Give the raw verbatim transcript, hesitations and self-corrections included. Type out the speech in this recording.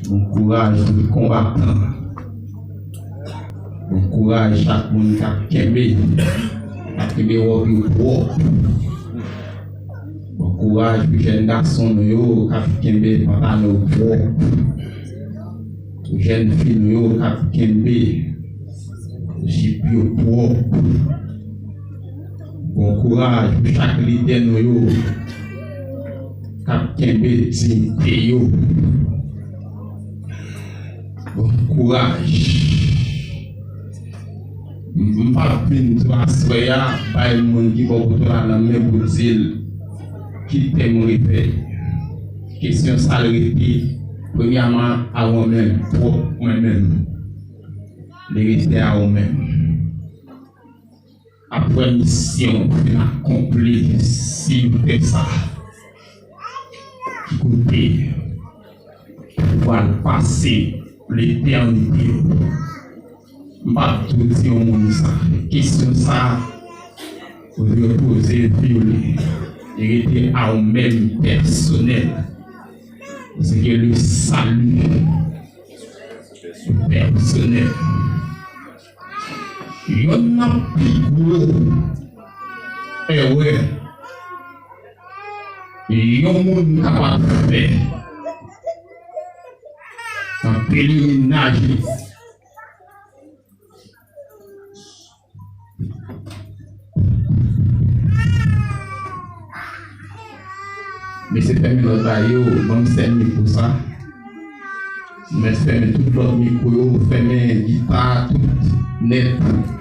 Bon kouraj tout konbatan. Bon kouraj chak moun k ap kenbe, k ap kenbe wòb yo pwòp. Bon kouraj pou jèn gason nou yo k ap kenbe pantalon yo pwòp. Pou jèn fi nou yo k ap kenbe jip yo pwòp. Bon kouraj pou chak lidè nou yo k ap kenbe diyite yo. Bon kouraj. M p ap vin tou aswè a bay moun ki bò kote w la nan men pou di l ki tèm revèy. Kesyon sa l rete, premyèman, a ou menm, pwòp mwen menm. Li rete a ou menm. Apre misyon w fin akonpli sou tè sa, ki kote ou pral pase letènite w. M p ap tou di yon moun sa. Kesyon sa, ou dwe poze vi w li. Li rete a ou menm pèsonèl. Paske le salut pèsonèl. Yonn nan pi gwo erè yon moun kapab fè nan pelerinaj li. Mesye fèmen lòt bagay yo, ban m sèl mikwo sa. Mèt fèmen tout lòt mikwo yo, fèmen gita, tout nèt.